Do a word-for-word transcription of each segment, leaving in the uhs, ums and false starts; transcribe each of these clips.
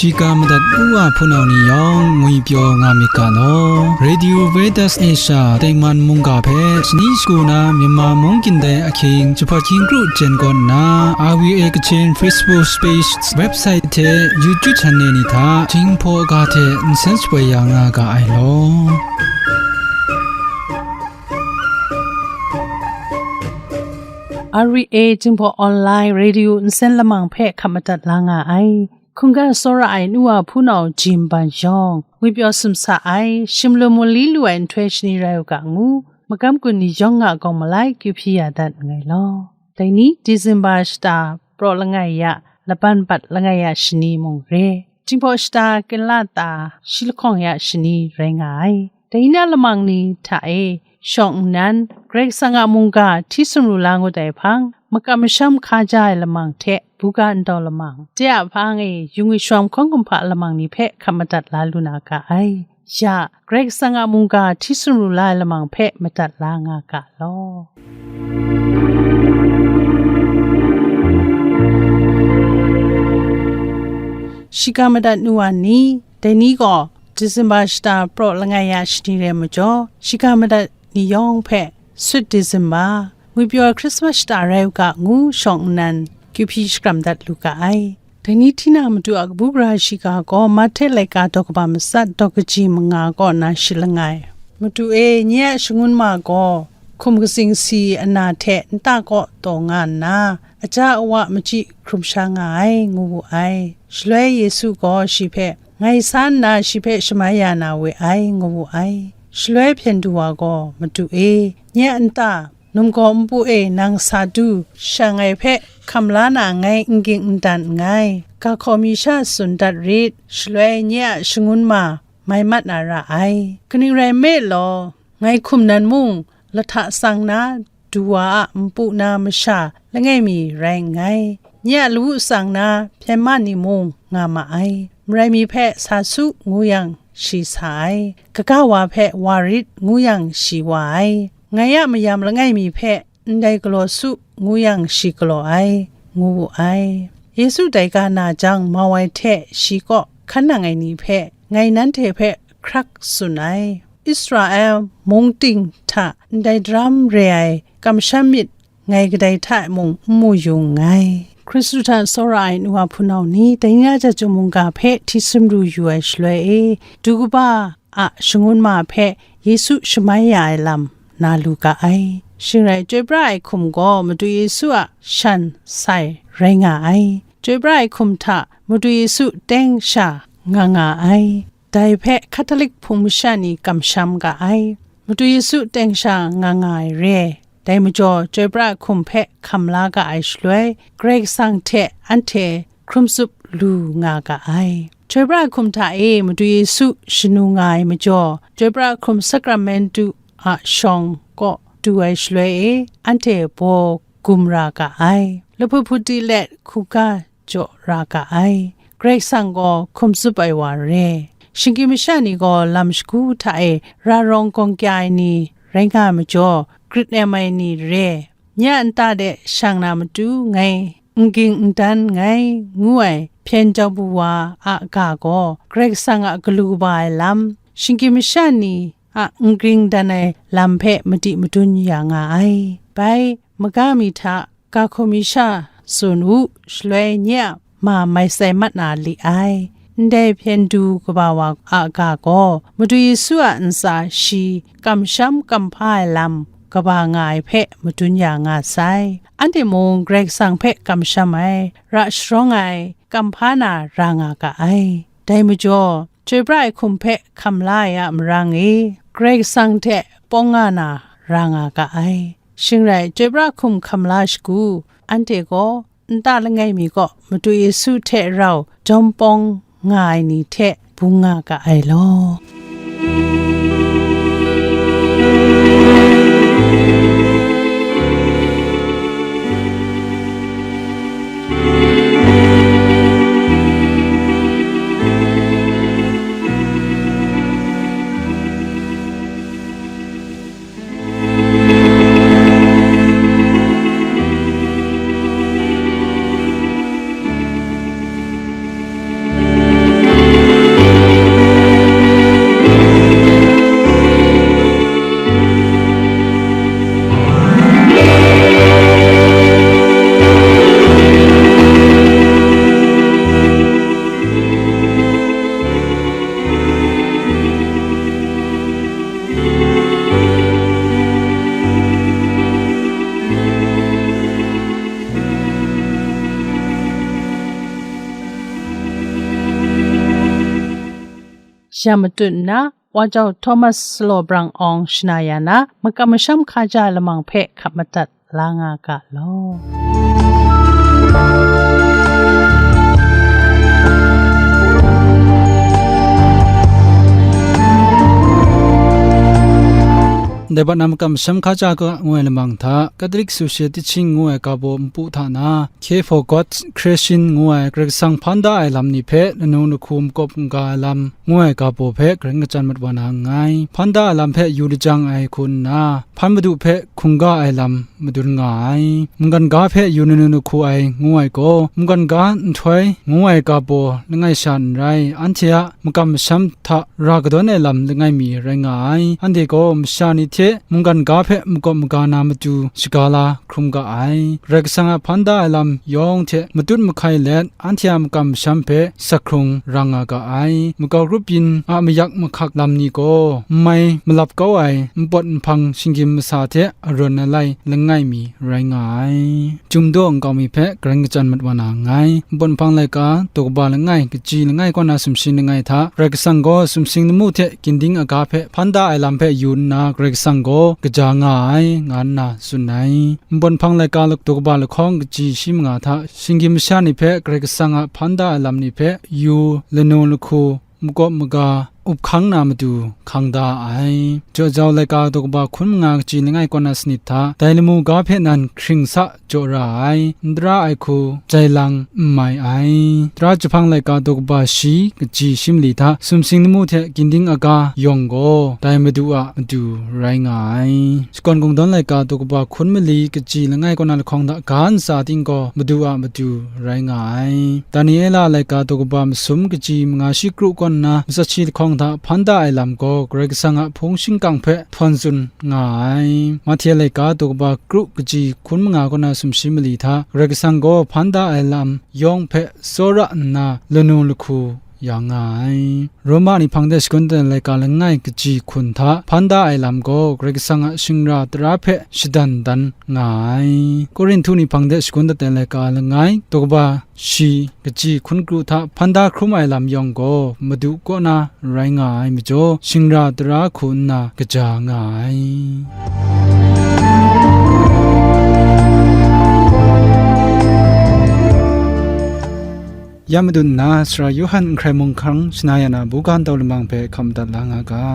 Shiga madat u wa hpunau ni yawng ngwipyaw nga myit ga law. Radio Veritas Asia tengman mungga hpe shani shagu na Myanmar mung kyin dai ahkying jahpawt hkying kru jen kaw nna, R V A Kachin Facebook page, website hte YouTube channel ni hta Jinghpaw ga hte nsen shapoi ya nga ga ai law. R V A Jinghpaw Online Radio nsen lamang hpe hkap madat la nga ai. Hkungga tsawra ai nu wa hpunau jim ban yawng, ngwipyaw sumsa ai, shimlum mali lu ai nhtoi shani rai u ga ngu, magam gun ni yawng a gawng malai kyu hpyi ya dat nngai law. Dai ni, Disemba shata praw langai ya, laban bat langai ya shani mung re, Jinghpaw shata kinla ta shi lahkawng ya shani rai nga ai. Dai na lamang ni hta e shawng nnan, Karai Kasang a mungga hti sumru la ngut ai hpang, makam masham hkaja ai lamang hte buga ndau lamang, de a hpang e yung shawng hkawng kumhpa lamang ni hpe hkap madat la lu na ga ai. Ya, Karai Kasang a mungga hti sumru la ai lamang hpe madat la nga ga law. Shiga madat nu wa ni, dai ni gaw Disemba shata praw langai ya shani rai majaw, shiga madat ni yawng hpe Sut Disemba, ngwipyaw Hkrismas shata rai u ga ngu shawng nnan, kyu hpyi shakram dat lu ga ai. Dai ni hti na matu a kabu gara shiga gaw Mahte laika daw kaba matsat daw kaji manga kaw na shi langai. Madu e, nye a shangun ma gaw hkum katsing si ana hte nta kaw taw nga nna, aja awa machyi hkrum sha nga ai, ngu wu ai. Shaloi Yesu gaw shi hpe, "Ngai sa nna shi hpe shamai ya na we ai," ngu wu ai. Shaloi hpyen du wa gaw, "Madu e, nye a nta, numgaw npu e nang sa du, shang ngai hpe hkam la na ngai n ging n dan nngai, ga hkaw mi sha tsun dat rit, shaloi nye a shangun ma mai mat na ra ai. Kaning rai nme law, ngai hkum nan mung, lahta tsang na du wa a npu na masha langai mi rai nngai. Nye a lawu tsang na hpyen ma ni mung nga ma ai. Marai mi hpe sa su ngu yang, shi sa ai. Kaga wa hpe wa rit ngu yang, shi wa ai. Ngai a mayam langai mi hpe ndai galaw su ngu yang, shi galaw ai," ngu wu ai. Yesu dai ga na jang, mau ai hte shi kaw hkan nang ai ni hpe, "Ngai nanhte hpe hkrak tsun ai, Israel mung ting hta ndai daram re ai kamsham myit, ngai kadai hta mung n mu yu nngai." Hkristu hta tsawra ai nu wa hpunau ni, dai ni a chyum mungga hpe hti sumru yu ai shaloi e, du kaba a shangun ma hpe Yesu shamai ya ai lam na lu ga ai. Shing rai, chyoi pra ai hkum gaw Madu Yesu a shan sai rai nga ai. Chyoi pra ai hkum hta Madu Yesu teng sha nga nga ai. Dai hpe Hkatolik hpung masha ni kamsham ga ai. Madu Yesu teng sha nga nga ai re. Dai majaw, chyoi pra ai hkum hpe hkam la ga ai shaloi, Karai Kasang hte anhte hkrum tsup lu nga ga ai. Chyoi pra ai hkum hta e Madu Yesu shanu nga ai majaw, chyoi pra ai hkum sakramentu a shawng kaw du ai shaloi e, anhte baw gum ra ga ai. Lahput hput di let hkuga jaw ra ga ai. Karai Kasang gaw hkum tsup ai wa re. Shinggyim masha ni gaw lam shagu hta e ra rawng gawng kya ai ni rai nga ai majaw, grit nem ai ni re. Nye a nta de shang na matu ngai n ging n dan nngai, ngu ai hpyen jau bu wa a ga gaw, Karai Kasang a galu kaba ai lam, shinggyim masha ni a n ging dan ai lam hpe madi madun ya nga ai. Bai, maga mi hta ga hkaw mi sha tsun u, shaloi nye a ma mai sai mat na li ai. Ndai hpyen du kaba wa a ga gaw, Madu Yesu a ntsa shi kamsham kamhpa ai lam kaba nga ai hpe madun ya nga sai. Anhte mung Karai Kasang hpe kamsham ai, ra sharawng ai, kamhpa na ra nga ga ai. Dai majaw, chyoi pra ai hkum hpe hkam la ai a marang e, Karai Kasang hte pawng nga na ra nga ga ai. Shing rai, chyoi pra hkum hkam la shagu, anhte gaw nta langai mi kaw Madu Yesu hte rau jawm pawng nga ai ni hte bung nga ga ai law. Jam matut nna, Wa Jau Thomas Salaw Brang Awng shana ya na, makam masham hkaja lamang hpe hkap madat la nga ga law. Dai bat na makam masham hkaja ga ngu ai lamang hta, Catholic Social Teaching ngu ai ga baw npu hta na, Care for God's Creation ngu ai Karai Kasang hpan da ai lam ni hpe lanu lahku makawp n-ga ai lam ngu ai ga baw hpe garen kachyan mat wa na nngai. Hpan da ai lam hpe yu lajang ai hku nna, hpan madu hpe hkungga ai lam madun nga ai. Mungkan ga hpe yu lanu lahku ai ngu ai gaw, mungkan ga nhtoi ngu ai ga baw langai sha n rai, anhte a makam masham hta ra kadawn ai lam langai mi rai nga ai. Anhte gaw masha ni hte mungkan ga hpe makawp maga na matu shaga la hkrum ga ai. Karai Kasang a hpan da ai lam yawng hte matut mahkai let, anhte a makam masham hpe sak hkrung rang nga ga ai. Makau grup yin a mayak mahkak lam ni gaw, n mai malap kau ai npawt nhpang shinggyim masa hte arawn alai langai mi rai nga ai. Chyum daw nkau mi hpe garen kachyan mat wa na nngai. Npawt nhpang laika, daw kaba langai, kaji langai kaw na sumshi langai hta, Karai Kasang gaw sumsing lamu hte ginding aga hpe hpan da ai lam hpe yu nna, Karai Kasang gaw kaja nga ai, nga nna tsun ai. Npawt nhpang laika, daw kaba lahkawng kaji shi manga hta, shinggyim masha ni hpe Karai Kasang a hpan da ai lam ni hpe yu, lanu lahku, makawp maga, up hkang na matu hkang da ai. Jaw jau laika daw kaba hkun manga kaji langai kaw na sanit hta, dai lamu ga hpe nan hkring sa jaw ra ai, n tara ai hku jai lang n mai ai. Tara jahpang laika daw kaba shi kaji shi mali hta, sumsing lamu hte ginding aga yawng gaw, dai Madu a matu rai nga ai. Shakawn Kungdawn laika daw kaba hkun mali kaji langai kaw na lahkawng hta ga ntsa ting gaw, Madu a matu rai nga ai. Daniela laika daw kaba masum kaji manga shi kru kaw nna matsat shi lahkawng hta hpan da ai lam gaw, Karai Kasang a hpung shingkang hpe htawn tsun nga ai. Mahte laika daw kaba kru kaji hkun manga kaw na sumshi mali hta, Karai Kasang gaw hpan da ai lam yawng hpe tsawra nna lanu lahku ya nga ai. Roma ni hpang de shakun de laika langai kaji hkun hta hpan da ai lam gaw, Karai Kasang a shingra tara hpe shadan dan nga ai. Korinhtu ni hpang de shakun de laika langai daw kaba shi kaji hkun kru hta hpan da hkrum ai lam yawng gaw, Madu kaw na rai nga ai majaw, shingra tara hku nna kaja nga ai. Ya madun nna, Sara Yawhan n hkrai mung hkang shana ya na buga ntau lamang hpe hkam dat la nga ga.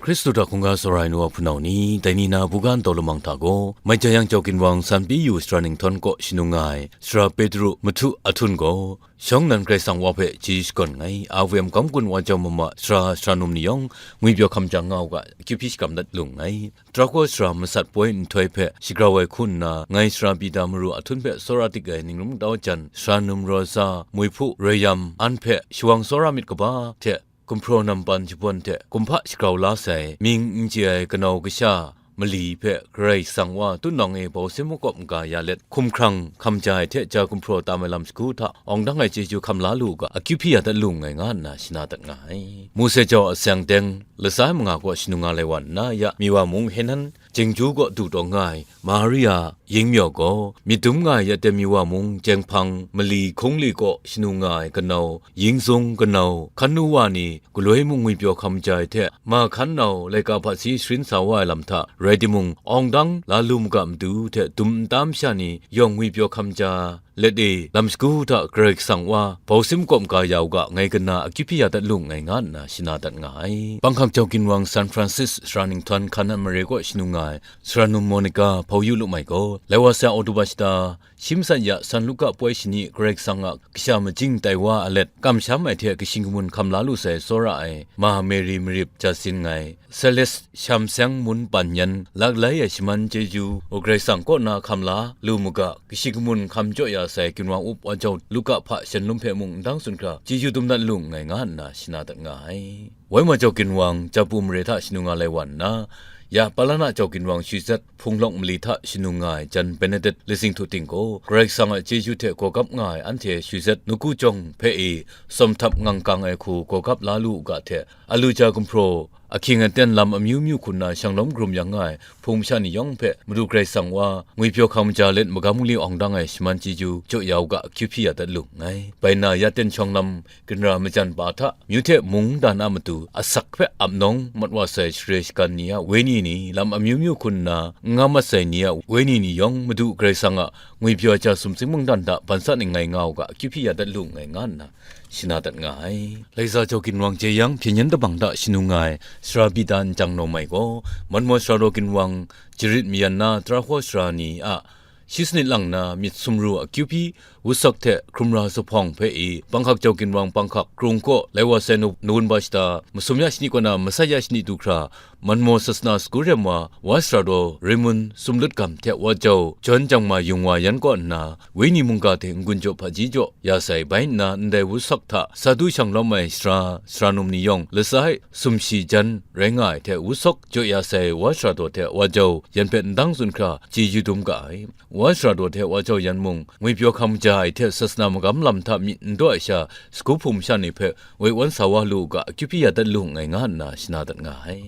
Hkristu hta hkungga tsawra ai nu wa hpunau ni, dai ni na buga ntau lamang hta gaw, mai jang yang Jau Ginwang San Piyu Sara Ninghtawn kaw shanung nga ai Sara Petru Mahtu Ahtum gaw, shawng nnan Karai Kasang Wa hpe chyeju shakawn nngai. A V M Gawm Gun Wa Jau Mama sara, sara num ni yawng ngwipyaw hkam jang nga u ga, akyu hpyi shakram dat lung nngai. Tara kaw sara masat poi nhtoi hpe shagrau ai hku nna, ngai sara Pita Maru Ahtum hpe tsawra dik ai Ninglung Tau Jan, sara num Rosa, Muihpu Royam, an hpe shawang tsawra myit kaba hte gumhpraw nampan shabawn hte kumhpa shagrau la sai, mying n chye ai kanau kasha mali hpe Karai Kasang Wa tutnawng e bausim makawp n-ga ya let, hkumhkrang hkam ja ai hte ja gumhpraw tam ai lam shagu hta awng dang ai chyeju hkam la lu u ga, akyu hpyi ya dat lung nngai, nga nna shana dat nga ai. Mose jau a aseng teng, latsa ai manga kaw shanung nga lai wa nna, ya Miwa mung Henan, Jengju kaw du taw nga ai Maria Yingmyaw gaw, myit dum nga ai Yatemiwa mung Jenghpang mali hkungli kaw shanung nga ai kanau, Yingzung kanau, hkan nu wa ni galoi mung ngwipyaw hkam ja ai hte, ma hkan nau laika hpasi sharin sa wa ai lam hta rai timung, awng dang la lu maga matu hte dum nta masha ni yawng ngwipyaw hkam ja let e, lam shagu hta Karai Kasang Wa bausim makawp ga ya u ga, ngai kana akyu hpyi ya dat lung nngai, nga nna shana dat nga ai. Banghkang Jau Ginwang San Francis sara Ninghtawn Hkanan mare kaw shanung nga ai sara num Monica Hpau Yu Lum Mai gaw, lai wa sa Oktoba shata, shi matsat ya San Luka poi shani Karai Kasang a kasha majing tai wa a let, kamsham ai hte kashing kamun hkam la lu sai tsawra ai ma Mary Marip Justin ngai, Celeste Sham Seng Mun Pan Yan, laklai ai shaman chyeju, Karai Kasang kaw na hkam la lu maga, kashing kamun hkam jaw ya sai Ginwang Up Wa Jau Luka hpa shan lum hpe mung ndang tsun hkra, chyeju dum dat lung nngai, nga nna shana dat nga ai. Wai ma Jau Ginwang Japu mare hta shanung nga lai wa nna, ya Palana Jau Ginwang Shwi Zet Hpung Lawng mali hta shanung nga ai Jan Benedict Letsing Htu Ting gaw, Karai Kasang a chyeju hte gawgap nga ai anhte Shwi Zet Nawku Jawng hpe e, sawm htap ngang kang ai hku gawgap la lu u ga hte, alu ja gumhpraw Ahkying aten lam amyu myu hku nna shanglawm karum yang nga ai hpung masha ni yawng hpe Madu Karai Kasang wa ngwipyaw hkang maja let magam mali awng dang ai shaman chyeju jaw ya u ga, akyu hpyi ya dat lu nngai. Bai nna, ya ten shawng lam ginra majan pa hta, myu hte mungdan a matu asak hpe ap nawng mat wa sai share shagan ni a wenyi ni, lam amyu myu hku nna n nga mat sai ni a wenyi ni yawng Madu Karai Kasang a ngwipyaw ai ja sumsing mungdan hta ban sa ning ngai nga u ga, akyu hpyi ya dat lu nngai, nga nna shana dat nga ai. Laiza Jau Ginwang jeyang hpyen yen dabang hta shanu nga ai sara Pita Nchyang Nawm Mai gaw, Manmaw Sara Daw Ginwang jarit mayan na Tarahkaw sara ni a shi sanit lang na myit sumru akyu hpyi, wusok hte hkrumra zuphpawng hpe i, Panghkak Jau Ginwang Panghkak Krung kaw lai wa sai nu-, nawun ba shata masum ya shani kaw na masai ya shani du hkra, Manmaw Sasana Sagu Rem wa, Wa Sara Daw Raymond Sumlut Gam hte Wa Jau Jawn Jangma Yung Wa yan kaw nna, wenyi mungga hte n-gun jaw hpaji jaw ya sai bai nna, ndai wusok hta sa du shang lawm ai sara, sara num ni yawng, lasa e sumshi jan rai nga ai hte wusok jaw ya sai Wa Sara Daw hte Wa Jau yan hpe ndang tsun hkra chyeju dum ga ai. Wa Sara Daw hte Wa Jau yan mung, ngwipyaw hkang maja ai hte Sasana magam lam hta myit n daw ai sha, sagu hpung masha ni hpe woi wan sa wa lu u ga, akyu hpyi ya dat lu nngai, nga nna shana dat nga ai.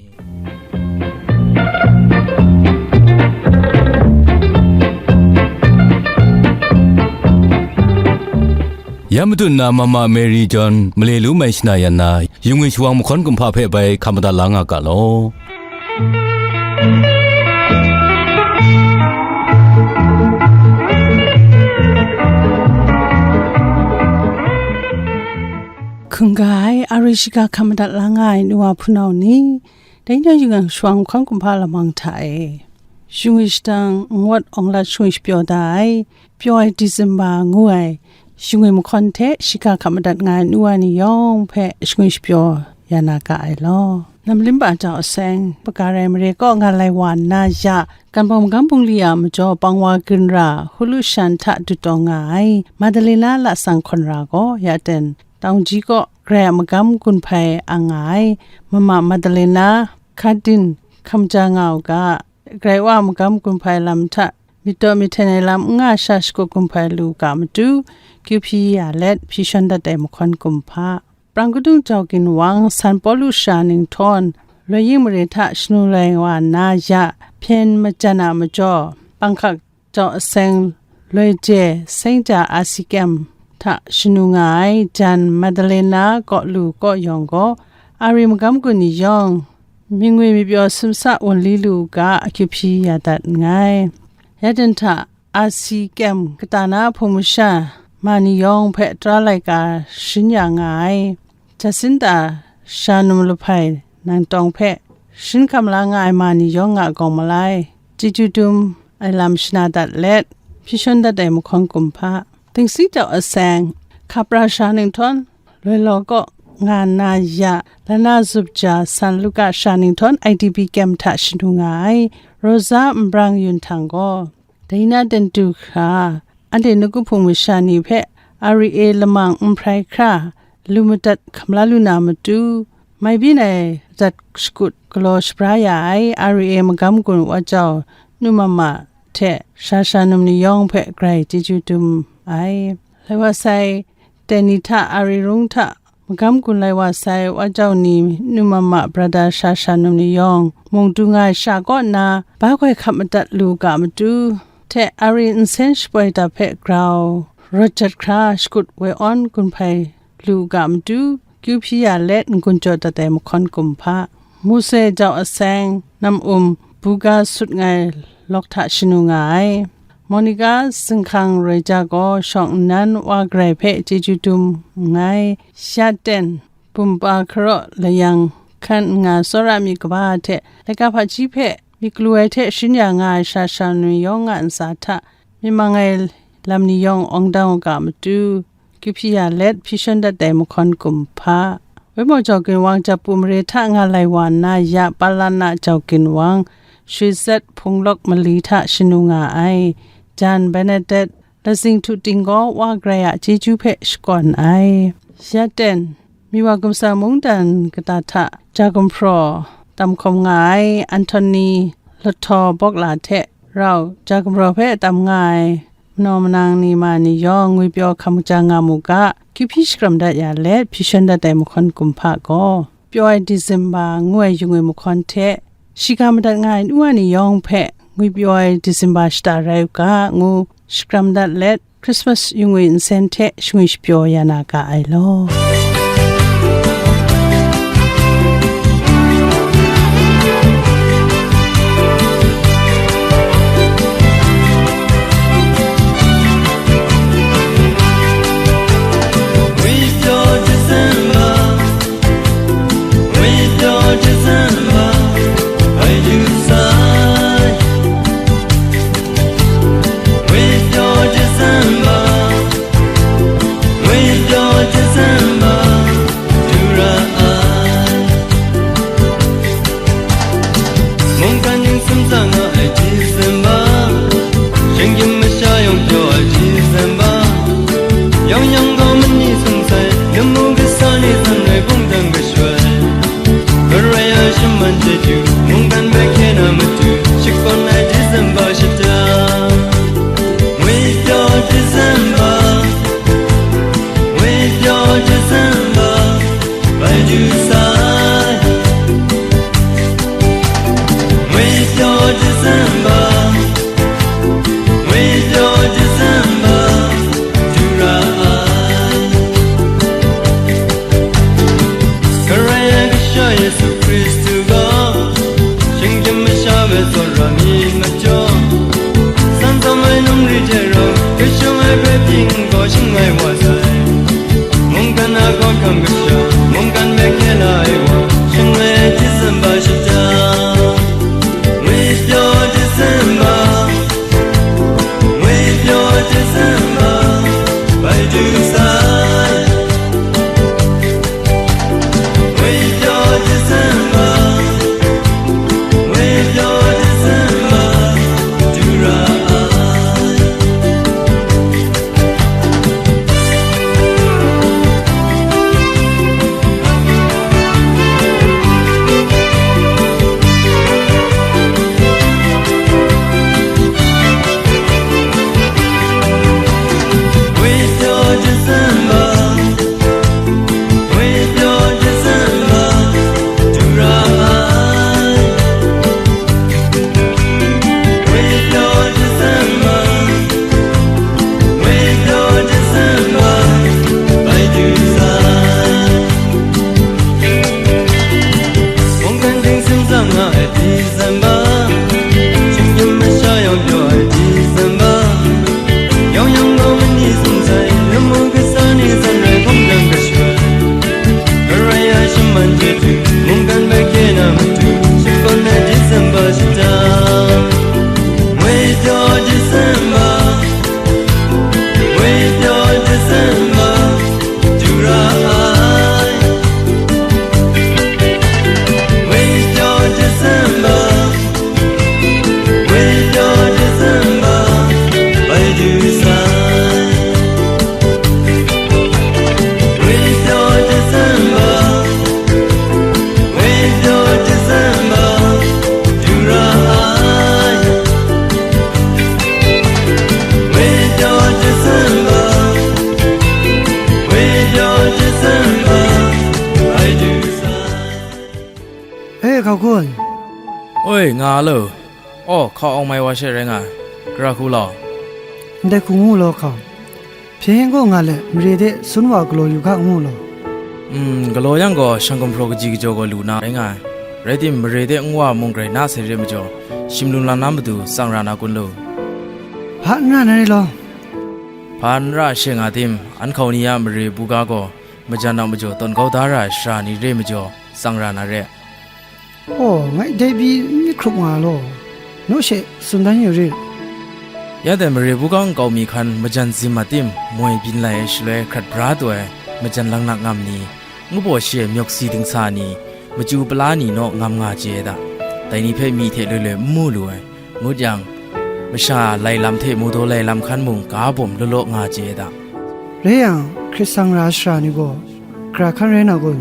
Ya madu nna Mama Mary John male lu mai shana yan na, yung e shawang mahkawn kumhpa hpe bai hkam madat la nga ga law. Hkungga ai, a ri shiga hkam madat la nga ai nu wa hpunau ni, dai ni a yung e shawang mahkawn kumhpa lamang hta e, shingwi shadang n-, ngawt awng lat shingwi shapyaw da ai, pyaw ai December ngu ai shingwi mahkawn hte shiga hkam madat nga ai nu wa ni yawng hpe shingwi shapyaw ya na ga ai law. Namlim ba jau aseng, Hpaga rai mare kaw nga lai wa nna ya, Ganbawng magam bungli a majaw pang wa ginra, hulu shan hta dut taw nga ai, Madalena lasang hkawn ra gaw, ya ten, Taungji kaw Karai a magam gun hpai ang nga ai, Mama Madalena, Cardin, hkam ja nga u ga, Karai wa a magam gun hpai lam hta, myit daw myit hten ai lam n nga sha shakut gun hpai lu ga matu, kyu hpyi ya let, hpyi shawn dat ai mahkawn kumhpa. Prang kadung jau ginwang, San Pawlu sara ninghtawn, loi ying mare hta shanu lai wa nna ya, hpyen majan a majaw, Panghkak jau aseng, loi je, Saint Ja Asi Kyem hta shanu nga ai, jan Madalena kaw lu kaw yawng gaw, a ri magam gun ni yawng, mingwi mipyaw sumsa wunli lu u ga, akyu hpyi ya dat nngai. Ya dan hta, Asi Kyem kata na hpung masha ma ni yawng hpe tara laika sharin ya nga ai, Jacinta sara num lahpai nang tawng hpe sharin hkam la nga ai ma ni yawng a gawng malai, chyeju dum ai lam shana dat let, hpyi shawn dat ai mahkawn kumhpa. Dingsi jau aseng, Kapra sara ninghtawn, loi law kaw nga nna ya, Lana Zup Ja San Luka sara ninghtawn I D P Kyem hta shanu nga ai, Rosa Nbrang Yun Htang gaw, dai na ten du hkra, anhte nawku hpung masha ni hpe R E A lamang n hprai hkra, lu madat hkam la lu na matu, mai byin ai adat shakut galaw shabra ya ai R E A magam gun Wa Jau Nu Mama hte sara sara num ni yawng hpe grai chyeju dum ai. Lai wa sai, dai ni hta, a ri rung hta, magam gun lai wa sai, Wa Jau ni, Nu Mama, brada sara sara num ni yawng, mung du nga ai sha kaw nna, ba goi hkap madat lu ga matu, hte a ri nsen shapoi dap hpe grau, rawt jat hkra shakut woi awn gun hpai lu ga matu, kyu hpyi ya let n-gun jaw dat ai mahkawn kumhpa, Mose jau aseng, nam um, buga sut ngai lawk hta shanu nga ai. Monica zinghkang roi ja gaw shawng nnan Wa Karai hpe chyeju dum nngai. Ya ten, bumpa hkaraw layang hkan n nga tsawra myit kaba hte laika hpaji hpe myit galu ai hte sharin ya nga ai sara sara num ni yawng a ntsa hta, myit mang ai lam ni yawng awng dang u ga matu, kyu hpyi ya let hpyi shawn dat ai mahkawn kumhpa. Woi maw jau ginwang, Japu mare hta nga lai wa nna ya, Palana jau ginwang, Shwi Zet hpung lawk mali hta shanu nga ai. Jan Benedet, lazing htu ting gaw Wa Karai a chyeju hpe shakawn ai. Ya ten, Miwa gumsa mungdan kata hta ja gumhpraw tam hkawm nga ai Anthony Lahtaw Bawkla hte rau ja gumhpraw hpe tam nga ai manaw manang ni ma ni yawng ngwipyaw hkam ja nga mu ga, kyu hpyi shakram dat ya let hpyi shawn dat ai mahkawn kumhpa gaw, pyaw ai December ngu ai yu ngwi mahkawn hte, shiga madat nga ai nu wa ni yawng hpe ngwipyaw ai December shata rai u ga, ngu shakram dat let, Christmas yu ngwi nsen hte shangwi shapyaw ya na ga ai law. Ngwipyaw December, ngwipyaw December, bai du sai. Ngwipyaw December, ngwipyaw December, du ra ai. Mungkan ningsum tsang nga ai December, shinggyim masha yawng pyaw ai December, yang yang gaw mani sung sai, lamu kasa ni san rai hpung dang kashoi. Karai ai shaman chyeju, mungkan bai hkye na matu, shakawn ai December shata. Ngwipyaw December, ngwipyaw December, bai du sai. Ngwipyaw December, ngwipyaw December, du ra ai. Karai ai Kasha Yesu Hkristu gaw, shinggyim masha hpe tsawra mi majaw, san tsawm ai num ri hte rau, kashung ai hpe pyi nkaw shing ai wa sai. Mungkan a kawt hkam kasha, mungkan hpe hkye la ai wa, shing ai December shata. Ngwipyaw December, ngwipyaw December, bai du sai. Ngwipyaw December, ngwipyaw December, du ra ai. Ngwipyaw December, ngwipyaw December, du ra ai. Ngwipyaw December, ngwipyaw December, bai du sai. Mungkan ningsum tsang nga ai December, shinggyim masha yawng pyaw ai December, yawng yawng gaw mani sung sai, lamu kasa ni san rai hpung dang kashoi. Karai ai shaman chyeju, mungkan bai hkye na matu, shakawn ai December shata. Ngwipyaw December, ngwipyaw December, du ra ai. Ngwipyaw December, ngwipyaw December, bai du sai. Ngwipyaw December, ngwipyaw December, du ra ai. Ngwipyaw December, ngwipyaw December, bai du sai. E, hkau kun. Oi, nga lo. Aw, hkau awng mai wa she rai nga ai. Gara hku law. Ndai hku ngu law hkau. Hpyen gaw nga let, mare de sun wa galaw yu ga ngu law. Mm, galaw yang gaw, shang gumhpraw kaji kajaw gaw lu na rai nga ai. Rai tim, mare de nwa mung grai na sai re majaw, shim lung lang na matu tsang ra na kun lu? Hpa n ra na re law. Hpa n ra she nga tim, an hkau ni a mare buga gaw, majan a majaw tawn kau da ra ai sara ni re majaw, tsang ra na re. Aw, ngai dai pyi n myit hkrup nga law, naw she tsun dan yu rit. Ya dai mare buga nkau mi hkan majan zim a tim moi byin lai ai shaloi hkrat bra taw ai majan langnak ngam ni, ngu baw shi ai myawk si dingsa ni, machyu pala ni naw ngam nga chye ai da. Dai ni hpe myi hte loi loi n mu lu ai, ngut yang, masha lai lam hte mawdaw lai lam hkan mung ga bawm law law nga chye ai da. Rai yang, hkrit sang ra ai sara ni gaw, gara hkan rai na kun?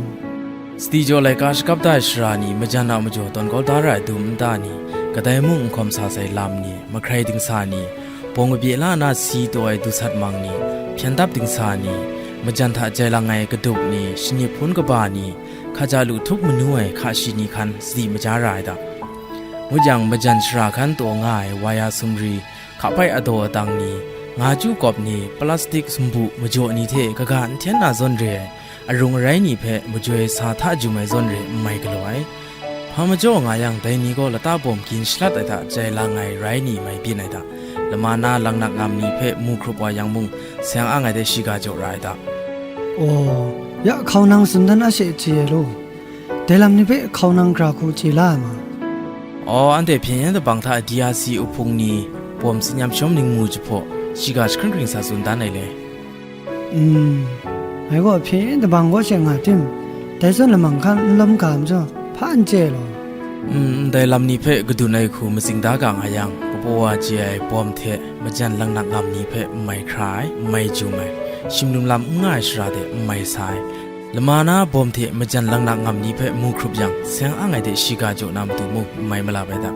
Sadi jaw laika shakap da ai sara ni, majan a majaw tawn kau da ra ai dum nta ni, kadai mung n hkawm sa sai lam ni, mahkrai dingsa ni, bawng kabye la na si taw ai dusat mang ni, hpyen dap dingsa ni, majan hta jai lang ai kadup ni, shani hpun kaba ni, hpaja lu htup manu ai hka shi ni hkan sadi maja ra ai da. Ngut yang, majan shara hkan taw nga ai waya sumri, hkapai adaw adang ni, nga chyu kawp ni, plastik sumbu majaw ni hte kaga n hten na zawn re ai, arung arai ni hpe majoi sa hta jum ai zawn re n mai galaw ai. Hpa majaw nga yang, dai ni gaw lata bawm gin shalat ai hta jai lang ai rai ni mai byin ai da. Lama na langnak ngam ni hpe mu hkrup wa yang mung, seng ang ai de shiga jaw ra ai da. Aw, ya hkaunang tsun dan a she chye ai law, dai lam ni hpe hkaunang gara hku chye la ai ma? Aw, anhte hpyen yen dabang hta D R C uhpung ni bawm tsin yam shawm ningmu jahpaw, shiga jahkring kring sa tsun dan ai le. Mm, ngai gaw hpyen yen dabang kaw she nga tim, dai zawn lamang hkan n lawm ga majaw, hpa n chye law. Mm, ndai lam ni hpe kadun ai hku matsing da ga nga yang, kabaw wa chye ai bawm hte majan langnak ngam ni hpe n mai hkra ai, n mai jum ai, shimlum lam n nga ai shara de n mai sa ai, lama na bawm hte majan langnak ngam ni hpe mu hkrup yang, seng ang ai de shiga jaw na matu mung n mai malap ai da.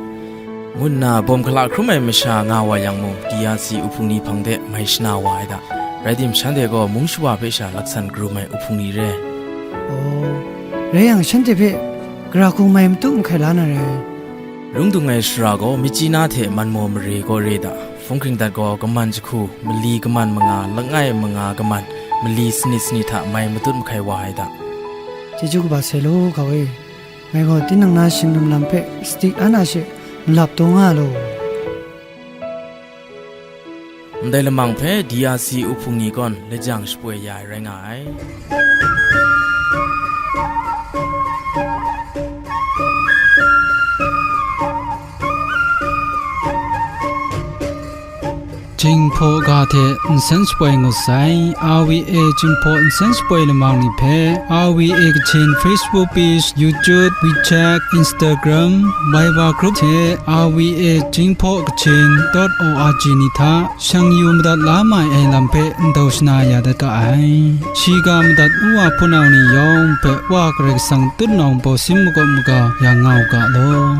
Ngu nna bawm hkala hkrum ai masha nga wa yang mung, D R C uhpung ni hpang de mai shana wa ai da. Rai tim, shanhte gaw mung shawa hpe sha laksan karum ai uhpung ni re. Aw, rai yang, shanhte hpe gara hku mai matu mahkai la na rai. Rung dung ai shara gaw, Myitkyina hte Manmaw mare gaw re da. Hpung hkring dat gaw, kaman jahku, mali kaman manga, langai manga kaman, mali sanit sanit hta mai matut mahkai wa ai da. Chyeju kaba sai law, hkau e. Ngai gaw tinang na shingdum lam hpe sadi an a she malap taw nga law. Ndai lamang hpe D R C uhpung ni gaw lajang shapoi ya ai rai nga ai. Jinghpaw ga hte nsen shapoi ngut sai, R V A Jinghpaw nsen shapoi lamang ni hpe, R V A Kachin Facebook page, YouTube, WeChat, Instagram, Viber group hte R V A Jinghpaw Kachin dot O R G ni hta shang yu madat la mai ai lam hpe ndau shana ya dat ga ai. Shiga madat Wa hpunau ni yawng hpe Wa Karai Kasang tutnawng bawsin makawp maga ya nga u ga law.